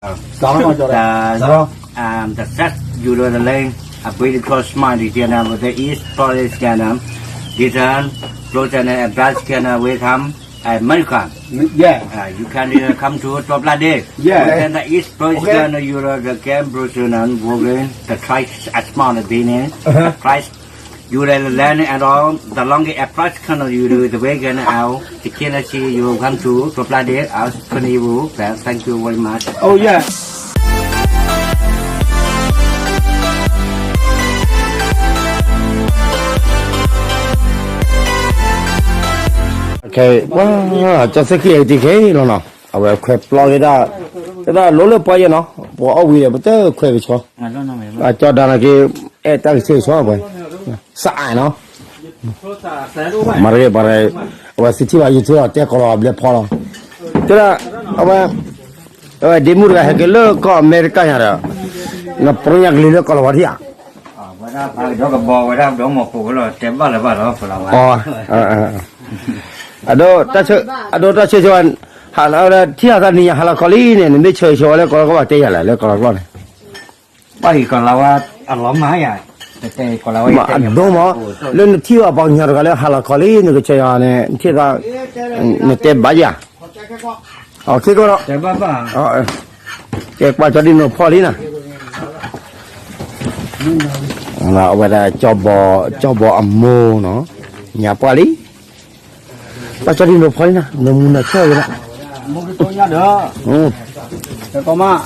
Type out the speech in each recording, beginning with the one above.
The, um, the set you know the lane, a pretty close smart, you know, with the East Florida, um, this, um, Florida, and Nebraska, and with, um, America. Yeah. Uh, you can, uh, come to Toplade. Yeah. Then the East Florida, okay. You know, the game, Bruce, and Wolverine, the twice as small as being, uh-huh. The twice You let the land and all, the longer approach kind of you do the way can out, the kid I see you come to, to apply there, I'll put you back. Thank you very much. Oh, yeah. Okay, wow, just a kid, okay, no, no. အဝဲခွဲးပျီက့ၤဒၣ်, တဒၣ်လိၤလၢပှၤယဲၢ်နီၤ, ပှၤအီၣ်ဝံၤဒီး ပတခွဲးကဆီ, အကၠီဒါနာ်က့, အဲၣ်တၢ်ကဆ့ကဆီပှဲၤ, စးအါနီၤ, မၤတဂ့ၤပှၤ, အဝဲသ့ၣ်ထံၣ်ဘၣ် YouTube တဲကီးလီၤဘျဲၣ်ဖီလီၤ, တဲဒၣ်, အဝဲ, အဝဲဒ့မုၣ်တဂၤဟဲက့ၤလၢကီၢ်အမဲရကၤညါဒီး, နပြညါကလံၤလၢကီၢ်လီၤဝါဒံဧါ, ဝဲဒၣ်ပှၤကဒီကဘီဝဲဒၣ်ဒီမီၤပိာ်ဝဲလီၤ တဲဘၣ်လၢၤဘၣ်ဒီး ဖလီၤဝါ အဒိ, အဒိတၢ်ဆၢ, ထံၣ်ဟးသးနံၤညါဟးလီၤခီလံန့ၣ် နမ့ၢ်ဆၢဂ့ၤဆၢဝါလၢကီၢ်လီၤကီၢ်ဘၣ်တဲယၤလဲၣ် လၢကီၢ်လီၤကီၢ်န့ၣ်, ဘၣ်ဟံးကီၢ်လီၤဝါအလီၤမၢ်ယၤ, အဒိမး, လၢနထံၣ်ဘၣ်ပှၤကညီတဂၤလၢဟးလီၤခီလံ နကဆၢဂ့ၤန့ၣ် နထံၣ်သး, နတဲဘၣ်ယၤ, အခံကီၢ်ဒီး, ကဲကွၢ်ကၠီဒံနိဖီလံနၤ, အဝဲဒၣ်, ကၠီဘီအမိၢ်နီၤ, ညါပှၢ်လံ တၢ်ကၠီဒံနိဖီလံနၤ နမူနဆၢၣ်ဝဲဒၣ်, မူကတိၢ်ညါဒီး, ကဲကီမး,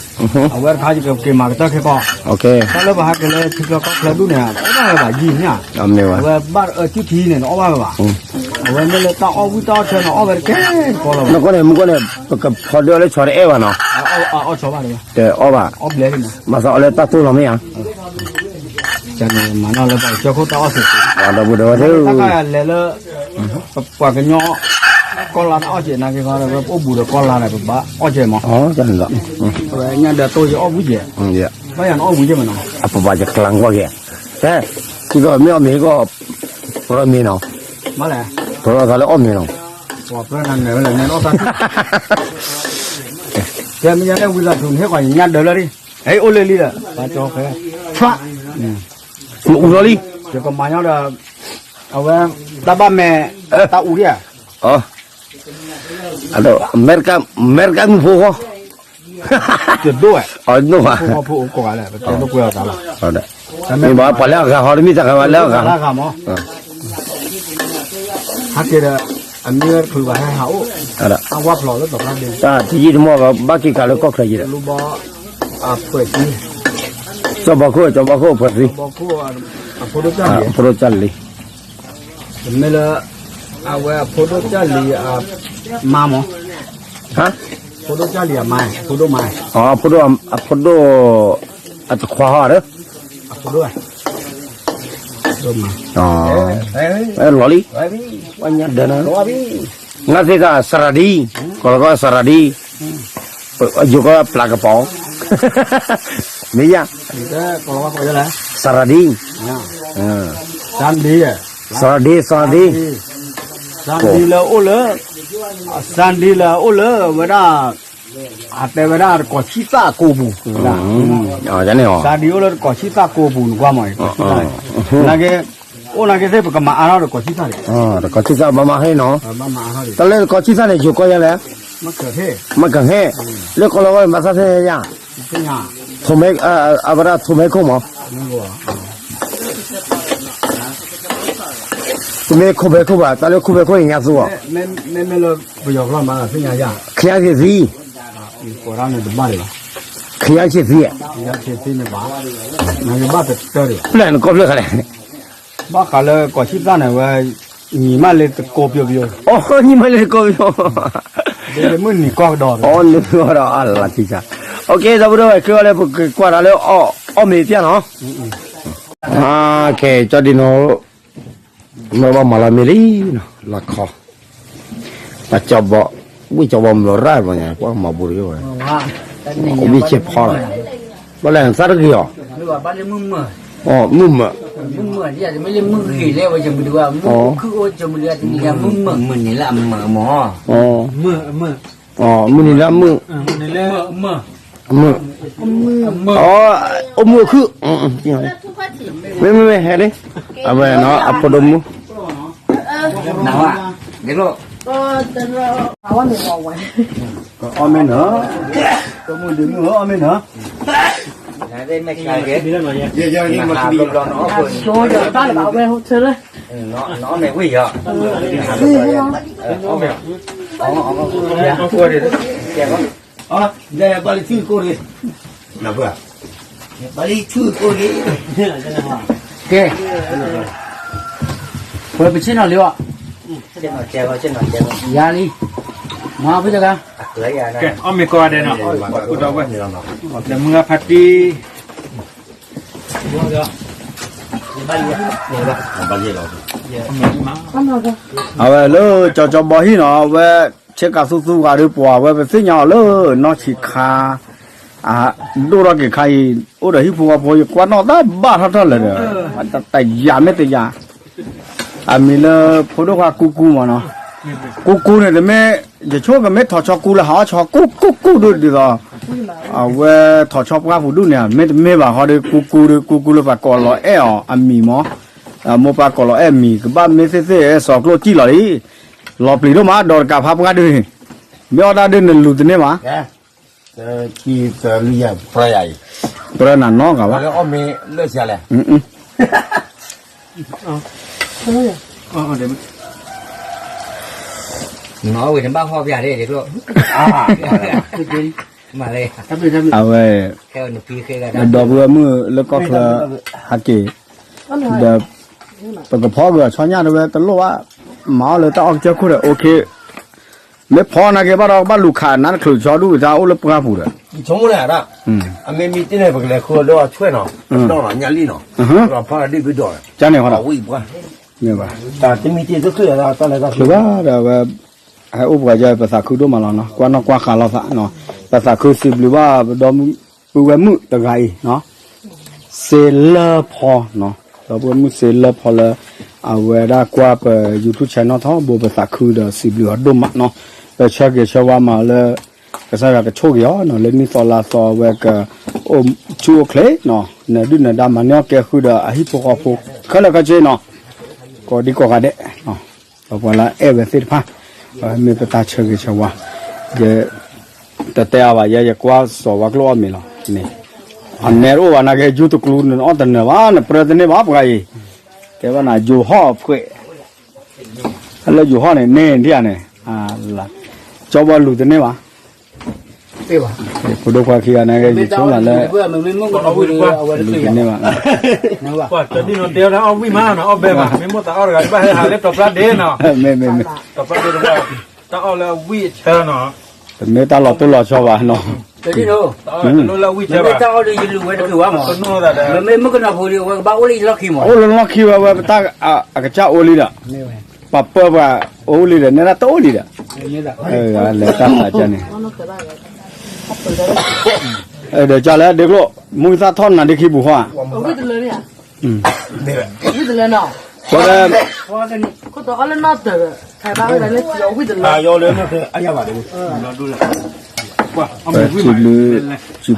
အဝဲတခါယကက့ၤမၤကတၢၢ်ခဲကီ, တၢ်လၢပဟးက့ၤလၢထံချၢကီၢ်ချၢဒူၣ်န့ၣ် အီၣ်ဘၣ်ဝဲဘၣ်ယံာ်ညါ, အဝဲဘၣ်အၢစုထံန့ၣ် နအီၣ်ဘၣ်ဝဲဘၣ်, အဝဲမ့ၢ်လၢတၢ်အီၣ်ဝံၣ်တၢ်အီၣ်ဆၢန့ၣ် အီၣ်ဝဲတကဲကီလီၤဘၣ်, နကီၢ်န့ၣ် မူကီၢ်န့ၣ် ပကဖီဒၢလၢဆီတအဲၣ်ဘၣ်နီၤ, တအီၣ်ဘၣ်, မၤသးအီၣ်လၢတၢ်တိၢ်လီၤမ့ၢ်ဧါ မၤနီၢ်လၢပှၤကစၢၢ်ခိၣ်တၢ်အီၣ်စ့ၢ်ကီး, ဒီပုၢ်ဒီဝဲၢ်သ့ၣ်, လဲၤလၢ ပှၤကညီ ကီၢ်လါတၢ်အီၣ်စ့ၢ်နာ်က့ၤခီဒီး ပအိၣ်ဘူးဒီးကီၢ်လါဒီး ပဘၣ်အီၣ်စ့ၢ်မး, ညါဒီးတိၢ်ယအီၣ်ဝံၣ်စ့ၢ်, ဘၣ်ယၤနအီၣ်ဝံၣ်စ့ၢ်မးနီၤ, အပပှၤယကျါကွၢ်က့ၤ, ဟဲ, ခံကီၢ်မ့ၢ်အီၣ်မ့ၤကီၢ်, ပြၢမ့ၤနီၤ, ပြၢသးလၢအီၣ်မ့ၤနီၤ, ကဲမ့ၢ်ညါန့ၣ်ဝံသးစူၤ ဟဲကွၢ်ညါဒၢးလၢ ဟဲအိၣ်လၢလံဒီး ဘၣ်ကၠီဖဲ, မ့ၢ်အူလီၤလံ, ယကမၤညီဒီး, အဝဲ, တၢ်ဘၣ်မဲာ်, တၢ်အူဒံဧါ, အမဲရကၤမုၣ်ဖိဃီ, ယဒိၣ်ဝဲ, ဖိဃီဖိအိၣ်ကိးဂၤလဲၣ် ပတဲလိာ်ကွဲအီၤသးလီၤ, မ့ၢ်ဘၣ်ပှၤလၢအဂၤဃီတမ့ၢ်တၢ်ဂၤဘၣ်လၢအဂၤ, ဟးက့ၤဒီး, အမ့ၢ်ဝဲတဖုဘၣ်ဟဲဟးအိၣ်, အဝၣ်ဖျိးလၢသီခါဒ့, တၢ်တယံာ်တမီၢ်ဘၣ် ဘၣ်က့ၤကၤလၢကီၢ်ချၢယံၤဒီး, ကၠီဘီခိၣ် ကၠီဘီခိၣ်အဖှဲးသံ, အဖိဒိၣ်ကၢ်လံၤ, တမ့ၢ်လၢ, အဝဲအဖိဒိၣ်ကၢ်လံၤအမါမး, ဖိဒိၣ်ကၢ်လံၤအမါ, အဖိဒိၣ်မါ, အဖိဒိၣ်, အဖိဒိၣ်, အတခွါဟီဒီး, အဖိဒိၣ်, လီၤလံ, ပှၤညါဒၢးနၤ, ငါသ့ၣ်ကစရၤဒံ, ကီၢ်လီၤကီၢ်စရၤဒံ, ယိၤကီၢ်ပျၢ်ကပီၤ, မ့ၢ်ယၤ, စရၤဒံ, စရၤဒံ, စရၤဒံ, စရၤဒံလၢအိၣ်လၢ, စရၤဒံလၢအိၣ်လၢဝဲဒၣ်, အတဲဝဲဒၣ်တကီၢ်ဆံၣ်သၣ်ကိာ်ပူၤ, စရၤဒံအိၣ်လၢတကီၢ်ဆံၣ်သၣ်ကိာ်ပူၤ နကွၢ်မး, နာ်က့, အိၣ်နာ်က့သ့ၣ် ပကမၤအါထီၣ်တကီၢ်ဆံၣ်သၣ်န့ၣ်, တကီၢ်ဆံၣ်သၣ်ဘၣ်မၤဟဲနီၤ, တၢ်လၢတကီၢ်ဆံၣ်သၣ်န့ၣ် ယိၤကီၢ်ယဲလဲၣ်, မ့ၢ်ကဟဲ, လၢကီၢ်လီၤဝဲမၤသးသ့ၣ်ညါ, အဝဲဒၣ်ထိးမဲခိၣ်မး, ထိးမဲခိၣ်ဖဲခိၣ်ဘၣ် တၢ်လၢခိၣ်ဖဲခိၣ်န့ၣ်ညါသူအီၤ, မ့မ့ၢ်လၢပယီၤကျိာ်မၤသ့ၣ်ညါယၤ, ခယါဆံးသံ, ခယါဆံးသံ, ဘၣ်ဃးလၢကီၢ်ဆံၣ်သၣ်န့ၣ်ဝဲ, နံၤမးလၢတကိးပယီၤပယီၤ, နံၤမးလၢတကိးပယီၤ, မုၢ်နံၤကီၢ်ကဒီး, နံၤကီၢ်ဒီးအလီၤထံဆါ, အိၣ်က့ၤ ဒီပုၢ်ဒီဝဲၢ် က့ၤဝဲလၢပကကွၢ်တၢ်လၢအီၣ်မ့ၤပျၢ်နီၤ, ကၠီဒံနိ, မ့ၢ်ဘၣ်မၤလီၤမ့ၤလံနီၤ လီခီ, တၢ်ကၠီဘီ, ဝံၣ်ကၠီဘီမုၢ်လီၤရၢ်ဘီညါ ပှၤမၤဘူးတဂ့ၤဝဲ, ဝံၣ်ဆ့ဖီလီၤ, ဘၣ်လဲၣ်သးတဂ့ၤအီၤ, မုၢ်မၢ, မုၢ်မၢ, မုၢ်နံၤလၢအမုၢ်, မုၢ်နံၤလၢအမုၢ်, မုၢ်, အိၣ်မုၢ်အခုၣ်, မ့မ့မ့ၢ်ဟဲလံ, အဝဲနီၤ အဖိဒိၣ်မုၣ်, အီၣ်မ့ၢ်နီၤ, အီၣ်မ့ၢ်နီၤ, ဘၣ်လံဆူၣ်ကိၣ်, ဘၣ်လံဆူၣ်ကိၣ်, ကဲ, ဝဲပဆ့ၣ်နီၤလံအီၤ, ယၤလံ, မၤဖုတဂၤ, ကဲ အီၣ်မ့ၤကိးဂၤဒဲးနီၤ, ဒီးမုၢ်ဂၤဖးတံၢ် အဝဲလၢကၠီကၠီဘီဟံၣ်နီၤ, အဝဲဆ့ကၤသူသူဂၤဒီးပှၤဝဲပသ့ၣ်ညါအီၤလၢနီၢ်ဆံးခါ, အဒိၣ်ထီၣ်က့ၤခါအံၤ, အိၣ်ဒီးဟံၣ်ဖိဃီဖိ ယကွၢ်နီၣ်တၢ်ဘၣ်ထီၣ်ထီၣ်လၢာ်ဒီး, တယၤမ့ၢ်တယၤ, အမံၤလၢဖိဒိၣ်ခွါကူကူမ့ၢ်နီၤ, ကူကူန့ၣ်တမ့ၢ်, ယဆိကမ့ၢ်ထီၣ်ဆီကူလၢဟးအီၣ်ဆီကူကူကူဒိၣ်ဒ်သိး အဝဲထီၣ်ဆီပှၢ်ပူၤဒူၣ်န့ၣ် မ့တမ့ၢ်ဘၣ်ဃီဒီး ကူကူဒီး ကူကူလၢပှၤကိးလီၤအဲၣ်အီၤအမံၤမ့ၢ်, မိၢ်ပၢ်ကိးလီၤအဲၣ်မံၤ ကဘၣ်မ့ၢ်သ့ၣ်သ့ၣ်အဲၣ်စီၤကျိၣ်စံၣ်လီၤလံ, လီၤပျံၤဒိၣ်မး ဒီးတကးဖးပှၢ်ဒုးန့ၣ်, မ့ၢ်အီၣ်တၢ်ဒုးနလူၤတန့ၢ်ဘၣ်, ပြၢနၤနီတဂၤဘၣ်, အဝဲ ဒီပုၢ်ဝဲၢ်မုၣ်လၢကီၢ်ချၢ ဟးက့ၤဒီး ပကဖီက့ၤဆီညၣ်တဝဲတလိၣ်ဘၣ်, မၤအီၣ်လၢတၢ်အီၣ်ကစၢၢ်ခိၣ်ဒီး အိၣ်ခ့, မ့ၢ်ဖီနာ်က့ဘၣ်ဒီး ကဘၣ်လူၤခးနါတချုးဆီဒူၣ်တၢ်အိၣ်လၢပှၢ်ပူၤဒီး, အမ့ၢ်မံတ့ၢ်န့ၣ် ပကလဲၤဃုအီၤဒီးအဆွဲနီၤ, ဒီးနီၤ ညၣ်လံၣ်နီၤ, ဖီဒံးဘ့ၣ်ဒီး, န့ၣ်ဘၣ်, တမံတ့ၢ်တချုးဒီးတၢ်လဲၤတၢ်ချုးဘၣ်ဒီး အဝဲ ဟဲအိၣ်ပှၤယဲ ပသးခုဒိၣ်မးလီၤနီၤ, ကွၢ်နီၣ်ကွၢ်ဃာ်လိာ်သး, ပသးခုစံးဘျုးဘၣ်ပဒီပုၢ်ဝဲၢ်မုၣ်တဂၤအံၤ, စ့လၢဖီ, ဒီပုၢ်ဝဲၢ်မုၣ်စ့လၢဖီလၢ အဝဲဒၣ်ကွၢ်ပ YouTube channel ထီဘိ ပသးခုဒီးစံးဘျုးအီၤဒိၣ်မးနီၤ, ပဆၢဂ့ၤဆၢဝါမးလၢ ကစၢ်ယွၤကဆိၣ်ဂ့ၤအီၤနီၤ, လၢနံၣ်သီလါသီဝဲက အိၣ်ဆူၣ်အိၣ်ချ့နီၤ, နဒုၣ်နဒါမၤန့ၢ်အီၣ်ကဲဃုာ်ဒီးအဟံၣ်ဖိဃီဖိ ခဲလၢာ်ခဲဆ့နီၤ, ကိးဒံကိးဂၤဒဲး ဒီးပှၤလၢအဲၣ်ဝဲသ့ၣ်တဖၣ်, မ့ၢ်ပတၢ်ဆၢဂ့ၤဆၢဝါ, ယ တတဲအါဘၣ် ယဲယကွၢ်စီၤဝါကျိၣ်အီၣ်မ့ၤလီၤန့ၣ်, အနဲတအိၣ်ဘၣ်နာ်က့ ယူတကျူ နအီၣ်တနၢၤဘၣ် နပြၢတန့ၢ်ဘၣ်ပှၤအံၤ, တဲဘၣ်နၤ ယိၤဟီၣ်ဖှဲး, လၢယိၤဟီၣ်န့ၣ် န့ၢ်ဒံးဧါန့ၣ်, ကၠီဘီလူၤတန့ၢ်ဘၣ် ဖိဒိၣ်ခွါခံဂၤနာ်က့ ယဆိကမိၣ်လၢ လူၤတန့ၢ်ဘၣ်, ပှၤကဒုၣ်နီၤတဲဝဲဒၣ်အီၣ်ဝံၣ်မးနီၤ အီၣ်ဘဲဘၣ် မ့ၢ်မိၢ်သးအီၣ်တဂၤဘၣ် ဟဲဟးလၢတီၤပျၢ်ဒ့နီၤ, မ့ၢ်မ့ၢ်မ့ၢ်, တီၤပျၢ်ဒ့တဘၣ်, တၢ်အီၣ်လၢအဝံၣ်အဆၢနီၤ, တမ့ၢ်တၢ်လီၤတိၢ်လီၤဆီဘၣ်နီၤ, တၢ်အီၣ်လၢအဝံၣ်အဆၢဘၣ်, တၢ်အီၣ်လၢယလူၤဝဲတချုးဘၣ်မး, မ့မ့ၢ်မုၣ်ကနီၤဖိဒီးအဝဲကဘၣ်အိၣ်လၢယလီၢ်ခံမး, အိၣ်လၢလီၢ်ခံဝဲ ဝဲပတၢ်အကစၢ်အိၣ်လံဒီး, ပှၤပၢပှၤအိၣ်လံဒီး နဲဒၣ်တအိၣ်လံဒီး, လဲၤတၢ်သးကန့ၣ် ဒီးကၢ်လၢဒ့ကျိၣ် မူသၣ်ထီၣ်နၤဒ့ခံပူၤဃီဧါ, ဝံၣ်တလၢ, စံးဘျုး စံး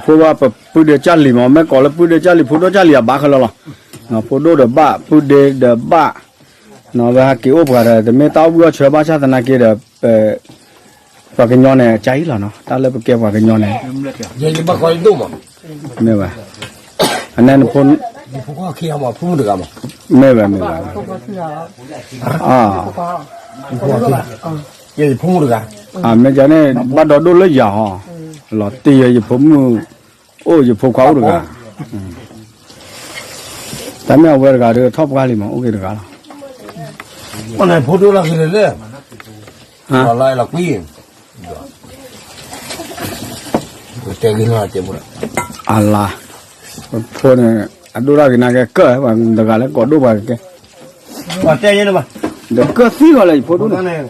ဖိဘၣ်ပပုၢ်ဒ့ကၢ်လံၤမး မ့ၢ်ကိးလၢပုၢ်ဒ့ကၢ်လံၤ ဖိဒိၣ်ကၢ်လံၤအဘၣ်ခဲလၢာ်လီၤ, ဖိဒိၣ်ဒီးဘၣ် ပုၢ်ဒ့ဒီးဘၣ်, ဝဲဟဲက့ၤအိၣ်ပှၤဒီး တမ့ၢ်တၢ်အိၣ်ဘှံးအိၣ်ဆၢဘၣ်ဆၣ်သနာ်က့ဒီး ပှၤကညီန့ၣ် အကၢ်အံၤလီၤနီၤ, တၢ်လၢပကဲပှၤကညီန့ၣ်, မ့ၢ်ဘၣ်, အန့ၣ်နဖိ, မ့ၢ်ဘၣ်, မ့ၢ်ဘၣ်, မ့ၢ်ကန့ၣ် ဘၣ်ဒီးဒိၣ်လၢယၤဟီ, လီၤတံၢ်ယဲ ယဖိမုၣ်အိၣ် ယဖိခွါအိၣ်တဂၤ, တၢ်မ့ၢ်အဝဲတဂၤဒီးထီၣ်ပှၢ်လံမး အိၣ်က့ၤတဂၤလီၤ, ဖိဒိၣ်လီၤက့ၤလၢလၢ, လီၤလီၤကွံ အလၤ, ဖိန့ၣ် အဒိၣ်တၢ်ဂ့ၤနာ်က့ကၢၢ်, တဂၤလၢကိးဒိၣ်ပှၤကကဲ, ဒီးကၢၢ်သံဂီၤလၢယဖိဒိၣ်န့ၣ်,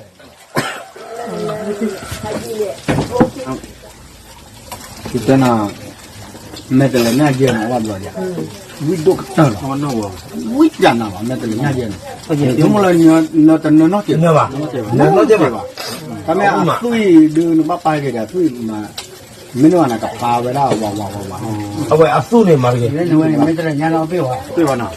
တဲနၤ, မဲာ်တလဲၤနၢ်ယဲၢ်နီၤ ဝဲဘျီယၤ, ဝံၣ်ဒိၣ်ကတၢၢ်လီၤ, ဝံၣ်ယၤနၤလီၤ မဲာ်တလဲၤနၢ်ယဲၢ်န့ၣ်, ယမိၢ်လၢနတနၢၤနီတစဲးဘၣ်, နတနၢၤနီတစဲးဘၣ်, တၢ်မ့ၢ်အသွံၣ်ဒုးနဘၣ်ပာ်က့ၤဒီးသွံၣ်မး, မ့ၢ်န့ၣ်ဘၣ်နကပာ်ဝဲဒၣ်ဝးဝးဝးဝး, အဝဲအသူၣ်န့ၣ်မၤတဂ့ၤ, မ့ၢ်တရညါလီၤပ့ၢ်ဝဲ, ပ့ၢ်ဝဲနီၤ,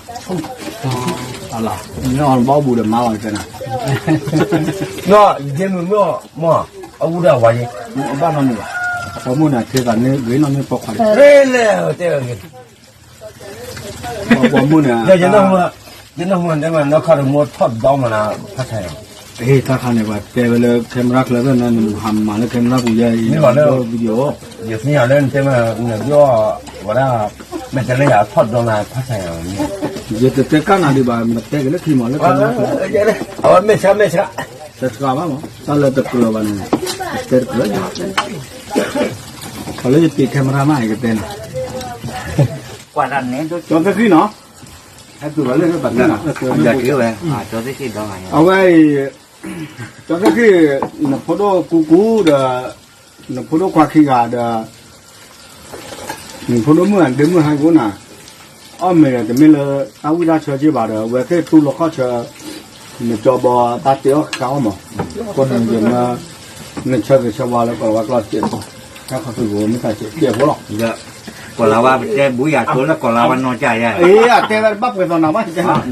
အလီၤ, နအီၤဘီဘူဒီးမၤလီၤကဲနၤ, နီၤ, ယမုၢ်မ့ၢ်အီၤမ့ၢ်, အဝူဒၣ်ဝဲယဲ, အဘၣ်နီတမံၤဘၣ်, ပှၤမုၣ်န့ၣ် ထဲသးန့ၣ်ဂ့ၤနီၢ်မ့ၢ်ပိာ်ခွါန့ၣ်, တဲဝဲဂ့ၤ ပှၤမုၣ်န့ၣ်, ယနၢ်ဟူ, ယနၢ်ဟူတဲမး နီၢ်ခါတမူထီၣ်ဒီမးနၤ, ဖးဆါယၤ, ဟ့ၣ် တၢ်ခါန့ၣ် ပှၤတဲဝဲလၢ camera ချၢဖဲန့ၣ် နဟးမၤလၢ camera ပူၤယဲအံၤ video, ယသ့ၣ်ညါလၢနတဲမး နဒုးအီၣ်ဝဲဒၣ်, မ့ၢ်တဲလၢယၤထီၣ်ဒီနၤ ဖးဆါယၤ, ယတတဲကၣ်နၤဒံးဘၣ် နတဲက့ၤလၢခံမးလၢ camera ချၢ, အဝဲမ့ၢ်ဆါ မ့ၢ်ဆါ, တစှၤဘၣ်မး တၢ်လၢတကြၢးဘၣ်န့ၣ်, တဲတကြၢး, ပှၤလၢယတ့ camera မး ယကတဲနၤ, ကၠီသ့ၣ်ဃံနီၤ, ဟဲတုၤလီၤလၢဘၣ်သ့ၣ်နီၤ, အဝဲအံၤ, ကၠီသ့ၣ်ဃံ, နဖိဒိၣ်ကူကူဒီး, နဖိဒိၣ်ခွါခံဂၤဒီး နဖိဒိၣ်မုၣ်အဒ့မုၣ်ဟဲကအိၣ်နၤ, အီၣ်မ့ၤဒီး တမ့ၢ်လၢတၢ်ဝံၣ်တၢ်ဆၢက့ဘၣ်ဒီး အဝဲသ့ၣ်တူၢ်လီၤခီၣ်ဆၢ, နကၠီဘီတၢ်တ့အီၣ်ဃာ်အီၣ်မး, အဃိန့ၣ် နဆၢဂ့ၤဆၢဝါလၢကီၢ်လီၤဝါကျိာ်စဲးဖိ, တၢ်ခီဖျိကမ့ၢ်တၢ်စဲးဖိလီၤ, ကီၢ်လီၤဝါပတဲဘူးယၤတိလၢကီၢ်လီၤဝါနီၢ်ကၢ်ယၤ, အတဲဝဲတဘၣ်ပှဲၤသီနၤဘၣ်,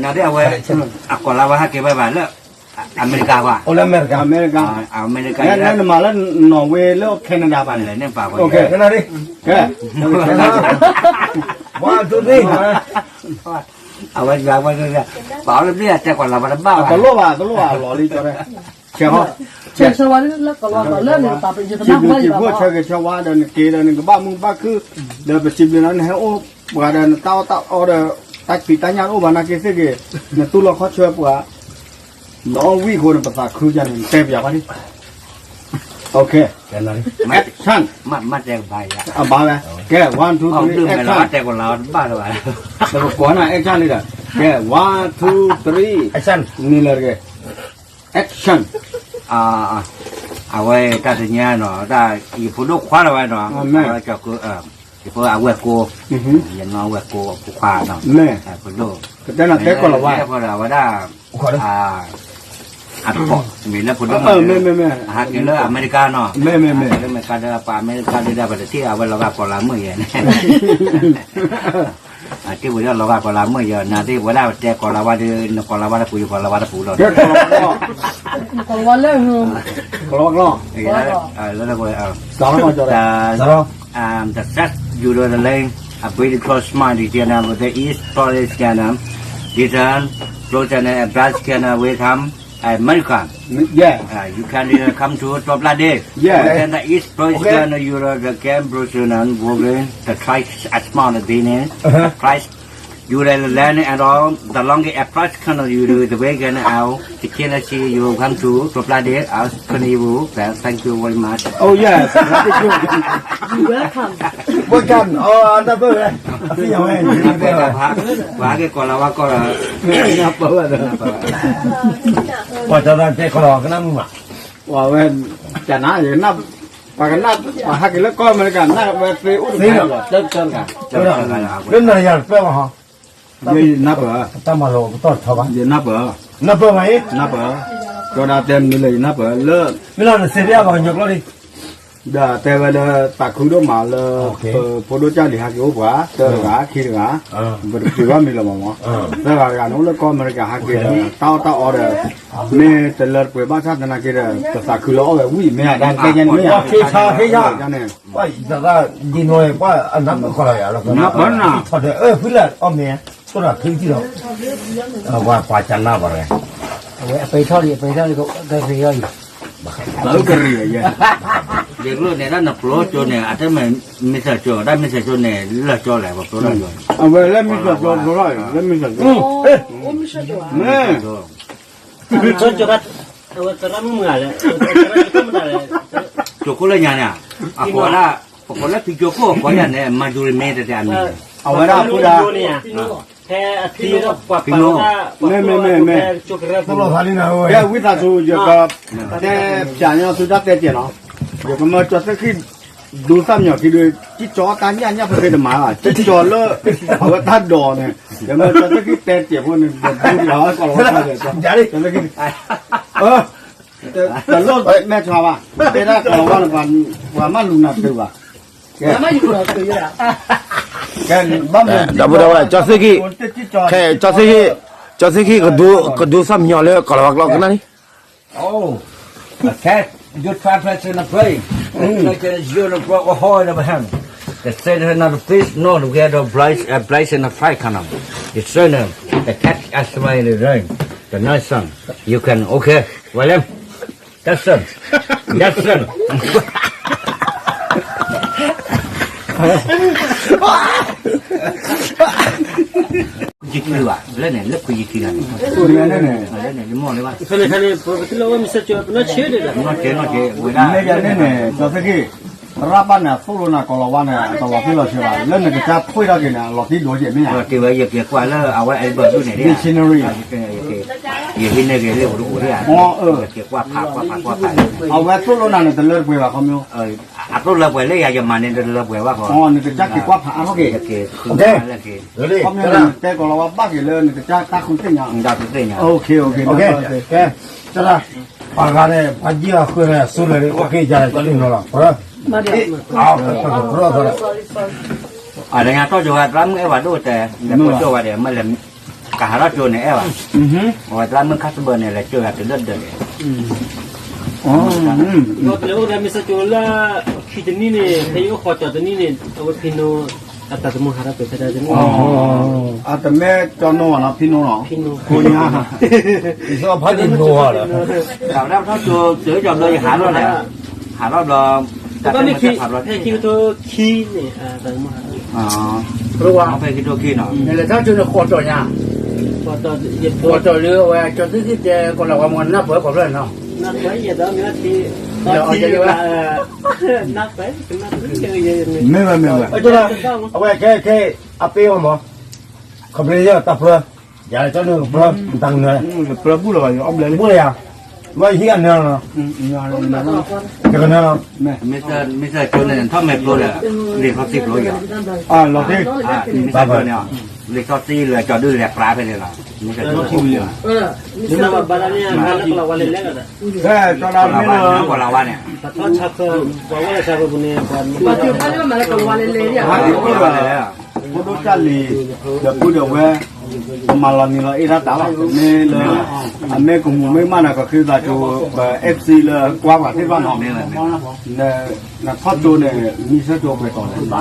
နဒ်အဝဲ, အကီၢ်လီၤဝါဟဲက့ၤဝဲဘၣ်လၢ အမဲရကၤဘၣ်, အမဲရကၤ, အမဲရကၤ, နမၤလၢ Norway လၢ Canada ဘၣ်န့ၣ်, ကဲ, အဝဲ, ပာ်အီၤလၢဘျ့အတဲကီၢ်လီၤဝါတဘၣ်ဘၣ်, တလိၣ်ဘၣ် တလိၣ်ဘၣ်လီၤလံကီၢ်, ဆဲး, ဆဲး, ဆဲးဝါလၢကီၢ်လီၤဝါလၢန့ၣ်, ဆဲးဝါဒီးနက့ၤဒီးနကဘၣ်မူဘၣ်ခုၣ်, ဒီးပစံးဘျုးနၤ နဟဲအိၣ်ပှၤဒီးနတၢ်အီၣ်တၢ်အီဒီး, တၢ်ဖံးတၢ်ညၣ်တအိၣ်ဘၣ်နာ်က့သ့ၣ်ဂ့ၤ, နတူၢ်လီၤခီၣ်ဆၢပှၤ နအီၣ်ဝံၣ်အဃိန့ၣ် ပသးခုယါန့ၣ် နတဲပယၤဘၣ်န့ၣ်, OK, action, အဘၣ်ဝဲ, ကဲ one two three action, တကိးနၤ action လံဒီး, ကဲ one two three action, နံၤလၢတဂ့ၤ, action, အဝဲတၢ်တညါနီၤ, ယဖိဒိၣ်ခွါလၢၤဝဲနီၤ, ယဖိအဝဲၢ်ကိ, ယနီၢ်ဝဲၢ်ကိအဖိခွါနီၤ, ဖိဒိၣ်, တဲနၤတဲကီၢ်လီၤဝါ, အဝဲဒၣ် အတကိး မ့ၢ်လၢဖိဒိၣ်မး, အဟးက့ၤလၢအမဲရကၤနီၤ, လၢအမဲရကၤဒီး ပှၤအမဲရကၤဒီး ပတထံၣ်အဝဲလီၤဂာ်ကီၢ်လီၤမုၢ်ယဲၢ်န့ၣ်, အထံၣ်ဝဲဒၣ်လီၤဂာ်ကီၢ်လီၤမုၢ်ယဲၢ် နၤသ့ၣ်ဝဲဒၣ်ပတဲကီၢ်လီၤဝါဒီး နကီၢ်လီၤဝါတပူၤ ယကီၢ်လီၤဝါတပူၤလီၤ, ကီၢ်လီၤဝါလၢ, ကီၢ်လီၤဝါကျီၢ်, လၢ, စးထီၣ်, The South Euroland, the land, a British cross smart, the China, the East Florida, China, Eastern, Florida, Nebraska, China, welcome, America. Yeah. Uh, you can uh, come to Toplade. Yeah. Then the East Florida, China, Europe, the Cambridge, and Wolverine, the Christ, a small business, Christ, you the land and all, the longer a price kind of you do the way can out, the China see you come to Toplade, Thank you very much. Oh, yes. Thank you. Welcome. Welcome. Oh, number. ပှၤဟဲက့ၤကီၢ်လီၤဝါကီၢ်လီၤ, ပှၤကနၣ်မုာ်မး, ပှၤဝဲ, ကနၣ်, ပှၤကနၣ်, ပှၤဟဲက့ၤလၢကီၢ်အမဲရကၤ နၣ်ဝဲသ့အိၣ်တဂၤ, လၢနၤယၤတပၢၢ်ဘၣ်ဟီ ယနၢ်ပၢၢ်, တၢ်မၤလီၤပတီၢ်တဆီဘၣ်, ယနၢ်ပၢၢ်, နၢ်ပၢၢ်, ကၠီဒၣ်တဲမနုၤလဲၣ် ယနၢ်ပၢၢ်လၢ, မ့ၢ်လီၤနစံးဘၣ်ပှၤကညီကျိာ်လံ, ဒီးတဲဝဲလၢတၢ်ခုဒိၣ်မးလၢ, ဖိဒိၣ်ကၢ်လံၤဟးက့ၤအိၣ်ပှၤ တၢတဂၤ ခံတဂၤ, ပတပှ့ၤဘၣ်မံၤလီၤမး, သၢဂၤတဂၤန့ၣ် အိၣ်လၢကီၢ်အမဲရကၤဟးက့ၤဒီး တၢ်အီၣ်တၢ်အီဒီး, မ့ၢ်တလၢတပှဲၤဘၣ်ဆၣ်သနာ်က့ဒီး ပသးခုလၢအီၣ်ဝဲဝံၣ် မ့ၢ်အဒၣ်တဲညါန့ၣ်မ့ၢ်ဧါ, နၢ်ပၢၢ်နၤ, ဖုလၢအီၣ်မ့ၢ်, ဆိဒၣ်ဖုထံၣ်လီၤ, အဝဲအပှၤကနၣ်ဘၣ်လဲၣ်, အဝဲအပှၤကနၣ်ဘၣ်လဲၣ်, ကရံၣ်အံၤ, ကရံၣ်အံၤ, ယကျိၤန့ၣ်ဒၣ်နပျိကၠိန့ၣ် အတမ့ၢ်မ့ၢ်စၢၤကၠိ ဒၣ်မ့ၢ်စၢၤကၠိန့ၣ် လၢာ်ကၠိလဲၣ် ပပျိထီၣ်ကၠိ, အဝဲလၢမ့ၢ်စၢၤကၠိ ပျိထီၣ်အံၤ လၢမ့ၢ်စၢၤကၠိ, မ့ၢ် ကၠိခိၣ်လၢညါန့ၣ်, အကိးဒၣ်, ပကိးလၢဖံကၠိခိၣ် အကိးယၤန့ၣ် မၤဒူရံမ့ၢ်တတဲအမံၤ, အဝဲဒၣ်ဖုဒၣ်, ဖံနိ, မ့ၢ်မ့ၢ်မ့ၢ်မ့ၢ်, ကဲဝံသးစူၤ ယက, တဲဖျါညီသုတၢ်တဲကဲးနီၤ, ယကမၢကၠီသ့ၣ်ခံ, ဒူသၣ်မညီၤခံဒု, ကၠီတၢ်ညၣ်ညၣ်ဖဲဖဲတမၤဘၣ် ကၠီလၢ, အဝဲတၢ်ဒိးန့ၣ်, ယမၢကၠီသ့ၣ်ခံတဲကဲးဖိန့ၣ် ဒူလီၤကီးလီၤဝါ, တလိၣ်မဲာ်ထွါဘၣ်, တဲဒၣ်ကီးလီၤဝါန့ၣ်, ပှၤမၢလူၤနၤတဘၣ်, ကဲ, ကဲ, ဒီပုၢ်ဒီဝဲၢ် ကၠီသ့ၣ်ခံ, ခဲ ကၠီသ့ၣ်ခံ, ကၠီသ့ၣ်ခံ ကဒိသီၣ်မညီလၢကီၢ်လီၤဝါကျိာ်ကနၣ်လံ. Oh, okay. You try place in the play. Like a zero pro or high in the hand. The same hand of the fish, no, we had a blind, a blind in the fight, kind of. The same, the catch as my in the rain. The nice son. You can, okay. William. Jackson. Jackson. ခွံယခံဘၣ်, လၢန့ၣ် လၢခွံယခံဂၤန့ၣ်, လၢန့ၣ် ယမီၢ်လၢဘၣ်, နီၢ်ကဲနီၢ်ကဲ, ဝဲဒၣ် မ့ၢ်ယၤန့ၣ်န့ၣ် ကၠီသ့ၣ်ခံ, ရၢ်ဘၣ်န့ၣ် သိၣ်လိနၤကီၢ်လီၤဝါန့ၣ် တလီၤတံၢ်လီၤဆဲးဘၣ်, လၢနကစၢ်ထွံၣ်ထီၣ်က့ၤန့ၣ် အလီၤတံၢ်ဒိၣ်ကဲမ့ၢ်ဧါ, တ့ၢ်ဝဲယက့ၤကွၢ်လၢအဝဲအဲၣ်ဘၢၣ်ဒိၣ်န့ၣ်, dictionary, ယဟံးန့ၢ်ဂ့ၤလၢအိၣ်တအိၣ်ဒၣ်, ယက့ၤကွၢ်ဖးကွၢ်ဖးကွၢ်ဖး, အဝဲသိၣ်လိနၤန့ၣ် တလၢတပှဲၤဘၣ်ခီမ့ၢ် အသိၣ်လၢပှဲၤလၢယၤ ယမၤန့ၣ်တလၢပှဲၤဘၣ်ဃီ, နကစၢ်က့ၤကွၢ်ဖးအါထီၣ်က့ၤ, ခီမ့ၢ်နတဲကီၢ်လီၤဝါဘၣ်က့ၤလၢနကစၢ်တၢ်ဃုသ့ၣ်ညါ, တၢ်ဃုသ့ၣ်ညါ, ပှၤဂၤန့ၣ် ပှၤယံၤအဃုန့ၣ် အစူၢ်လၢၤ က့ၤယၤန့ၣ် ကန့ၣ်လီၤ, အလၢညါထီၣ်ကၠိဝဲ သရၣ်မုၣ်အဲၣ်ဝဲဒိၣ်တဲ, ဒီးပှၤကၠိဝဲဒီး မ့ၢ်လဲၤ ကဟးထီၣ်ကၠိန့ၣ်အဲၣ်ဘၣ်, အဝဲသရၣ်မုၣ်ခါသဘၢၣ်န့ၣ် လဲၤကၠိယၤတုၤလၢဒၢးန့ၣ်, ဒီးပလဲၤအိၣ်ဒီးမ့ၢ်စၢ်ကၠိလၢ ခံတနံၣ်န့ၣ် ဖဲယအိၣ်ဃီၤကၠီၤတနံၣ်န့ၣ် အဝဲဖံနိ အတၢ်သမူဟးထီၣ်ပှဲၤဖဲတၢ်တနံၣ်, အတမ့ၢ်ကၠီနိနီၤ ဖံနိနီၤ, ဖံနိ, ဖံနိ, တၢ်ဝဲဒၣ်ပထီၣ်ကၠိ တုၤကၠီၤဘျီယဟးထီၣ်လဲၣ်, ဟးထီၣ်ဘျီ, တၢ်ဖဲခံကထိခံန့ၣ်, ဖဲခံကထိခံန့ၣ်, လဲၤထီၣ်ကၠိန့ၣ်ဃီၤတီၤညါ, ဃီၤတီၤလၢအဝဲကၠီသ့ၣ်သ့ၣ်တဲ ကီၢ်လီၤဝါမ့ၢ်နၢ်ပၢၢ်ကီၢ်ဖျၢၣ်နီၤ, နၢ်ပၢၢ်ယဲဒီးမ့ၢ်ထံ, မ့ၢ်ဝဲမ့ၢ်ဝဲ, အဝဲခဲခဲ အပ့ၤအီၤမး, ခီဖျိယတၢ်ပြၢ, ယၤကၠီန့ၣ်ကပြၢ, တၢ်ကနၢ, ပြၢဘူၣ်လီၤဘၣ်, ဘူၣ်လီၤယၤ, ဝဲယဟံးအနၢလီၤ, ယကနၢလီၤ, မ့ၢ်စၢ်ကၠိန့ၣ် ထီၣ်မဲာ်ဖျိဒီး, လံာ်စီဆှံဖျိယၤ, လီၤ, မ့ၢ်စၢ်ကၠိန့ၣ်, လံာ်စီဆှံလၢကၠီဒုလဲၤပြးဖဲန့ၣ်လီၤ, မ့ၢ်စၢ်ကၠိ, ကၠီဒုမ့ၢ်လၢ ကီၢ်လီၤဝါန့ၣ်, ဖိဒိၣ်တၢ်လံၤ, ဒီးပုၢ်ဒီးဝဲၢ်, မၤလီၤနံၤလီၤအ့ၣ်တၢ်တၢ်လီၤ, မ့ၢ်လၢ အမ့ၢ်ကမူၤမ့ၢ်မးန့ၣ် ကဃ့သးကၠိ ပ FC လၢကွၢ်ပှၤသ့ၣ်တဖၣ်နီၤ, နထီၣ်ကၠိန့ၣ် မ့ၢ်စၢ်ကၠိပှဲၤတီၤလဲၣ်,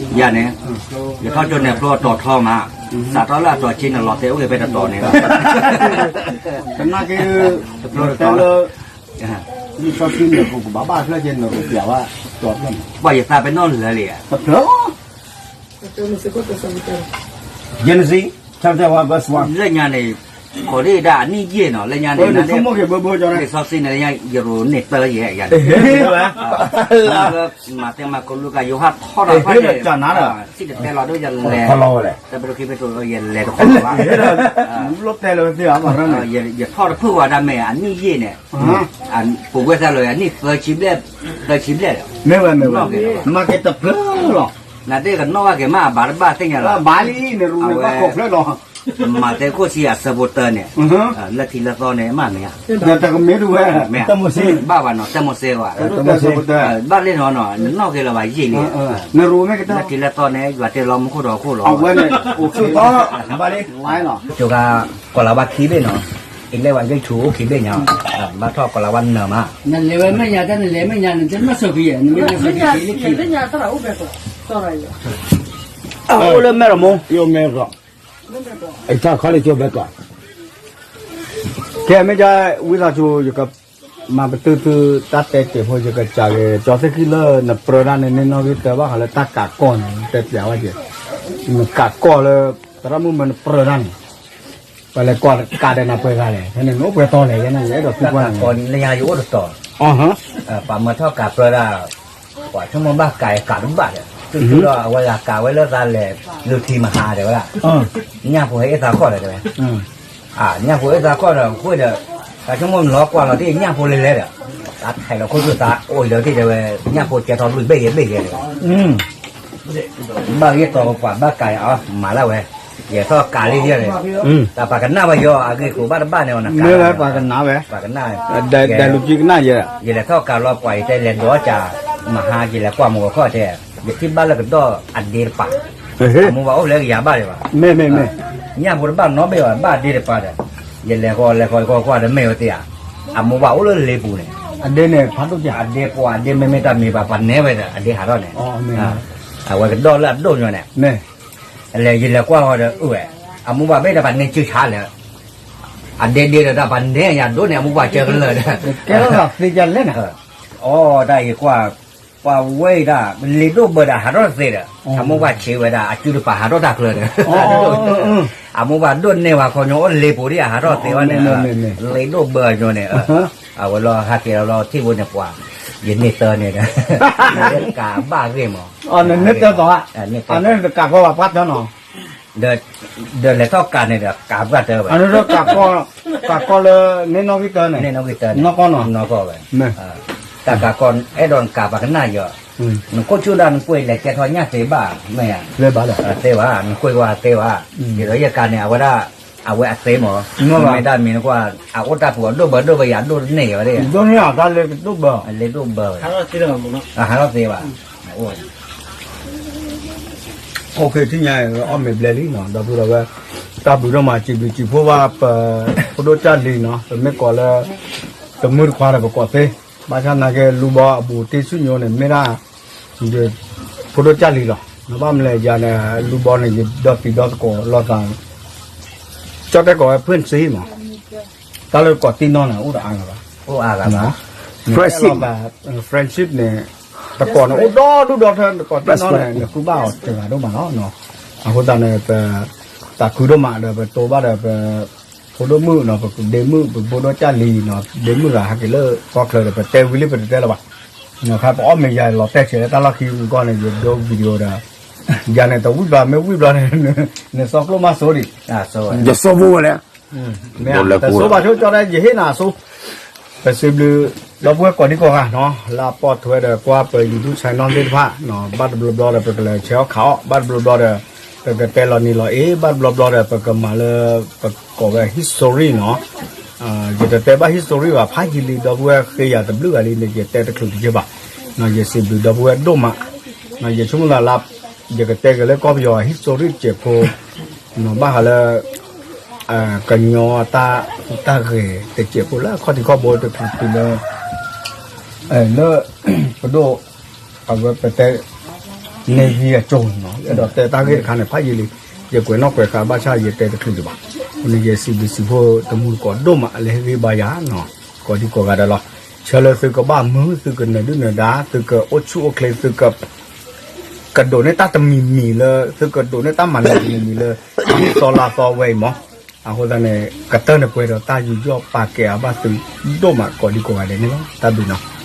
ယၤန့ၣ်, ယထီၣ်ကၠိန့ၣ် ဖျိအတီၤထီမး, စးထီၣ်လၢအတီၤဆံန့ၣ် လီၤတဲာ်အိၣ်ဂ့ၤဖဲတတီၤန့ၣ်လီၤ, ကနၣ်က့ၤ, တဖျိတတီၤလၢ လံာ်စီဆှံန့ၣ် ပကဘၣ်ဘၣ်ဖျၢၣ်က့ၤန့ၣ် ပျးဝဲတီၤဖျၢၣ်န့ၣ်, ပှၤယသးပ့ၤနီၣ်လၢာ်လံ, တဖျၢၣ် Genesis chapter one verse one, လၢညါန့ၣ်, ခိးဒံးဒၣ်အနံၣ်ယဲၢ်နီၤ, လၢညါန့ၣ်, လံာ်စီဆှံန့ၣ် လၢညါယရိၤန့ၢ်သၢယဲၢ်ယၤန့ၣ်, မၤသဲမၤကလူးကယိၤဟၣ်ထီၣ်တၢ်ဖးန့ၣ်, စံၣ်တဲၤတဲလီၤဒိၣ်ယလဲၤ, တၢ်ပဒိၣ်ခံဖဲတအိၣ်ယလဲၤတခီလီၤဘၣ်, ယထီၣ်တဖုၣ်ဝဲဒၣ်မ့ၢ်အနံၣ်ယဲၢ်န့ၣ်, ပဝဲသးလီၤအနံၣ်သၢဆံဘျဲၣ်, သၢဆံဘျဲၣ်ဒီး, မ့ၢ်ဝဲမ့ၢ်ဝဲ, မၤက့ၤတဖျၢၣ်လီၤ, နသ့ၣ်ကနီၣ်ဘၣ်က့ၤမး အဘၣ်တဘၣ်သ့ၣ်ညါလီၤ, ဘၣ်လံန့ၣ် ရူန့ၣ်ဘၣ်ခိးဖျၢၣ်လီၤ, မၤသဲခိၣ်ဆံအဆၢဖိတၢန့ၣ်, လၢထံလၢသီန့ၣ် မ့ၢ်မ့ၢ်ဧါ, တကမ့ၢ်တဝဲ, တၢ်မိၤၡ့, ဘၣ်ဘၣ်နီၤ တၢ်မိၤၡ့ဘၣ်, ဘၣ်လံနီၤနီၤ နနီၣ်က့ၤလီၤဘၣ်ယံာ်လံ, နရူမ့ၢ်ကတၢၢ်, လၢထံလၢသီန့ၣ် ယွၤတ့လီၤမူခိၣ်ဒီးခိၣ်လီၤ, အဝဲန့ၣ်, ဘၣ်လံ, ကၠိဂၤ, ကီၢ်လၤဝါခံဘ့ၣ်နီၤ, အလဲၤဝဲဂ့ၢ်ထူအိၣ်ခံဘ့ၣ်ညါ, ဘၣ်ထီၣ်ကီၢ်လၤဝါနၢၤမး, နလဲၤဝဲမဲာ်ညါတၢ် နလဲၤမဲာ်ညါ နတနီၣ်ဆိၣ်က့ၤယဲၢ်, နမ့ၢ်လဲၤဆိၣ်က့ၤလၢခံ, အိၣ်လၢမဲၢ်ရမိၢ်, ယအိၣ်မဲၢ်ရမိၢ်, အတၢ်ခီလၢကၠိဘဲကီး, ကဲမ့ၢ်ဒ် ဝံသးစူၤ ယကမၤပတုာ်သုတၢ်တဲတ့ၢ်ဖိ ယကစၢ်ဂ့ၤ ကၠီသ့ၣ်ခံလၢနပြၢတၢ်န့ၣ် န့ၢ်နီၣ်ဂံၢ်တၢဘၣ်ဃးလၢတၢ်ကးကီၢ်န့ၣ် တဲပျးဝဲက့ၤ, နကးကီၢ်လၢ သရၣ်မုၣ်မ့ၢ်နပြၢတၢ်န့ၣ်, ပှၤလဲၤကွၢ်ကးဒီးနၤပှဲၤဂၤလဲၣ်, ဖဲန့ၣ်နအိၣ်ပှဲၤတီလဲၣ်, ယဲန့ၣ်ယအဲၣ်ဒိးသံကွၢ်န့ၣ်, လၢညါယအိၣ်တတီၤ, ပှၤမၢထီၣ်ကးပြၢတၢ်, ပှၤဆိကမိၣ်ဘၣ်ကးအကးတဘၣ်ဒီး, တုၤလီၤအဝဲဂၤကးဝဲလၢသးလဲၤ လူၤထံမဟါတဲဝဲဒၣ်, ညၣ်ဖိဟဲအ့ၣ်သးခီၣ်ဒီးတဲဝဲ, ညၣ်ဖိအ့ၣ်သးခီၣ်ဒီး ဃိဒီး, ပှၤဆိကမိၣ်လီၤကွၢ်လီၤတ့ၢ် ညၣ်ဖိလဲၤလဲၤဒီး, သးထဲးလီၤခိၣ်သူၣ်သးအိၣ်လၢတ့ၢ်တဲဝဲ, ညၣ်ဖိကဲထီၣ်လွံၢ်ဘ့ၣ်ယဲၢ်ဘ့ၣ်ယဲၢ်တဲဝဲ ဘၣ်ဂ့ၢ်တီပှၤဘၣ်ကးအီၤ မၤလၢဝဲ, ယထီၣ်ကးလံယဲၢ်န့ၣ်, တၢ်ပှၤကနၣ်ဝဲယီၤအဂ့ၢ်ကိးဘၣ်တဘၣ်န့ၣ်အီၤနကး, ပှၤကနၣ်, ဒဲးလူၤကံကနၣ်ယဲၢ်, ယလဲၤထီၣ်ကးလီၤပှၤအံၤတဲလဲၤဒိးကး, မဟါယလဲၤကွၢ်မူကခီၣ်တဲ, ယထံၣ်ဘၣ်လၢကဒီးအဒ့တပၤ, အမိၢ်ပၢ်အိၣ်ဖျဲၣ်ကယၤဘၣ်ဒံးဘၣ်, ညၣ်ဖိတဘၣ်နီတဘ့ၣ်ဘၣ်, ဘၣ်အဒ့တပၤဒီး, ယလဲၤဃီလဲၤဃီဃီဃီဒီးမ့ၢ်ဝဲသ့ဧါ, အမိၢ်ပၢ်အိၣ်လၢလ့ပူၤန့ၣ်, အဒ့န့ၣ်ဖးဒိၣ်, အဒ့ပှၤအဒ့မ့မ့ၢ်တၢ်မံၤဘၣ် ပှၤနဲဝဲဒီးအဒ့ဟးထီၣ်န့ၣ်, အဝဲကဒီးလၢအဒိၣ်ညီန့ၣ်, လဲၤယလဲၤကွၢ်ဃီဒီးအိၣ်ဝဲ, အမိၢ်ပၢ်ဘၣ်ဒီးပှၤနဲစုဆါလဲၣ်, အဒ့ဒ့ဒီးတၢ်ပှၤနဲယၤဒိၣ်န့ၣ် အမိၢ်ပၢ်ကဲကလၢာ်ဒီး, ကဲထီၣ်သးသ့ကလဲၣ်န့ၣ်, အီတၢ်အံၤကွၢ်, ပှၤဝဲအံၤဒၣ်, လ့ဒိၣ်ဘၢဒီးဟးထီၣ်တသ့ဒီး, အမိၢ်ပၢ်ဆံးဝဲဒၣ် အစုတပၤဟးထီၣ်တၢ်ချၢဒီး, အမိၢ်ပၢ်ဒိၣ်နဲၢ်ဝဲခီညီအိၣ်လ့ပူၤဒ်အဟးထီၣ်သ့ဝဲန့ၣ်, လ့ဒိၣ်ဘၢအညီန့ၣ်, အဝဲလီၤဟးက့ၤလီၤထံၣ်ဖိန့ၣ်ပှၤ, ယန့ၢ်တၢန့ၣ်ဒီး, ကးဘၣ်ဂ့ၢ်မး, န့ၢ်တၢသီ, န့ၢ်တၢသီ, ကးကီဘၣ်ပှၢ်တၢနီၤ ဒီးလဲၤထီၣ်ကးန့ၣ်ဒီးကးပှၢ်တၢဝဲ, ကးကီလၢန့ၣ်နီၣ်ဂံၢ်တၢန့ၣ်, နီၣ်ကီၢ်နီၤ, နီၣ်ကီၢ်ဝဲ, တၢ်ကးကီအဲၣ်ဒိးနကးပှၤကနၣ်ယီၤ, နခိၣ်ဆူၣ်ဒၣ်နကွၢ်လဲၤကဲထီၣ်ညၣ်သ့ဘၣ်, မ့ၢ်ဧါ, သ့ဘၣ်, နကွၢ်ကွၢ်သ့ဘၣ်, ဒ်သိးယကးန့ၣ် အဝဲဒၣ်, အဝဲအသ့မး, မ့ၢ်တၢ်မံၤနကွၢ်, အအိၣ်တၢ်ပူၤအဒိၣ်ဘၢဒိၣ်ဘၢယၤဒိၣ်န့ၢ်ယၤဝဲဒၣ်, ဒိၣ်န့ၢ်အတၢ်လ့ဒိၣ်ဘၢ, လ့ဒိၣ်ဘၢဝဲ, ဟးထီၣ်သ့ဘၣ်, အိၣ် OK ထံၣ်ညါအီၣ်မ့ၤဘျဲလံနီၤ ဒီပုၢ်ဒီဝဲၢ်, တၢ်ဘျုးဒိၣ်မး စံးဘျုးစံးဖှိၣ်ဘၣ်ပ, ဖိဒိၣ်ကၢ်လံၤနီၤ ပမ့ၢ်ကိးလၢ, တမုၢ်တခွါဒီးပကိးသ့, ဘၣ်ဆၣ်နာ်က့လူဘီအဘူးတ့ၢ်ဆူညိန့ၣ် မ့ၢ်ဒၣ်, ဖိဒိၣ်ကၢ်လံၤလီၤ နဘၣ်မလဲၤယၤန့ၣ် လူဘီန့ၣ် ယဒီသံဒီသကိးလိာ်သး, ကၠီၣ်တဲၣ်ကိးဝဲ ဖှ့ၣ်စ့မး, တၢ်လၢကိးတံၢ်နီၢ်န့ၣ် အိၣ်တအါလၢၤဘၣ်, အိၣ်အါဂၤဘၣ်, friendship န့ၣ်, တကိးန့ၣ် အိၣ်ဒီဒူၣ်ဒီထၢ တကိးတံၢ်နီၢ်န့ၣ် နဃုဘၣ်အီၤတဂၤဒိၣ်မးလီၤ, အဃိသတးန့ၣ် ပ, သးခုဒိၣ်မးဒီး ပတိဘၣ်ဒီးပ, ဖိဒိၣ်မုၣ်နီၤ ပဒ့မုၣ် ပဖိဒိၣ်ကၢ်လံၤနီၤ ဒ့မုၣ်ဂၤဟဲက့ၤလၢကီၢ်ချၢဒီး ပတဲဝံၤလံပတတဲလၢၤဘၣ်, ခါပအီၣ်မ့ၤယၤလီၤတဲာ်ဆဲးလၢတၢ်လီၢ်ခံမုၢ်ကီၢ်န့ၣ် ယဒိ video ဒီး, ယၤန့ၣ် တဝံၣ်ဘျီမ့ၢ်ဝံၣ်ဘျီန့ၣ်, နစီကျိၣ်မးစိဒံး, ယစိဖိဝဲလဲၣ်, တစိဘၣ်ဆိကၠီၣ်တဲၣ် ယဟ့ၣ်နၤအစိ ပစံးဘျုး, ဒီပုၢ်ဝဲၢ်ကိးဒံကိးဂၤနီၤ လၢအပိာ်ထွဲဒီးကွၢ်ပ YouTube channel သ့ၣ်တဖၣ်, ဘၣ်တဘျီဘျီဒီး ပကလဲၤဆဲးအီၣ်ခးအီၣ် ဘၣ်တဘျီဘျီဒီး, ပကတဲလီၤနံၤလီၤအ့ ဘၣ်တဘျီဘျီဒီး ပကမၤလၢ, ပကိးဝဲ history နီၤ, ယတတဲဘၣ် history ဘၣ် ဖးယံာ်လံ ဒီပုၢ်ဝဲၢ်ဃ့ယၤတဘျုးဂၤလံန့ၣ် ယတဲတချုးတယ့ၢ်ဘၣ်, ယစံးဘျုးဒီပုၢ်ဝဲၢ်ဒိၣ်မး, ယဆိကမိၣ်သးလၢ, ယကတဲက့ၤလၢကီၢ်ပယီၤ history တစဲးဖိ, ဘၣ်ဃးလၢ ကညီတၢ်ဟူးတၢ်ဂဲၤတစဲးဖိလၢအခီၣ်ထံးခီၣ်ဘိတချုးတုၤလၢ, လၢ, ပဒိၣ်, အဝဲပတဲ, န့ၢ်ဂံၢ်အကၠိၤနီၤ အဲၣ်ဒိးတဲတၢ်ဂ့ၢ်တခါန့ၣ် ဖးယံာ်လံ, ယကွဲးနီၣ်ကွဲးဃာ်ဘၣ်ဆၣ် ယတဲတချုးဒံးဘၣ်, အဃိန့ၣ် ယစံးဘျုးစံးဖှိၣ်တမူတကိးဒိၣ်မး လၢဟ့ၣ်ဂံၢ်ဘါယၤနီၤ, ကိးဒံကိးဂၤဒဲးလီၤ, ဆၢလၢသုကဘၣ်မုာ် သုကနၢၤဒုၣ်နၢၤဒါ သုကအိၣ်ဆူၣ်အိၣ်ချ့ သုက ကဒိးန့ၢ်တၢ်တမံၤမံၤလၢ သုကဒိးန့ၢ်တၢ်မၤနၢၤတမံၤမံၤလၢ နံၣ်သီလါသီဝဲအံၤမး, အဃိသတးန့ၣ် ကတၢၢ်န့ၣ်ပှဲၤဒီးတၢ်ယူးယီၣ်ပာ်ကဲအဘၣ်သုဒိၣ်မး ကိးဒံကိးဂၤဒဲးန့ၣ်လီၤ. တၢ်ဘျုးနီၤ.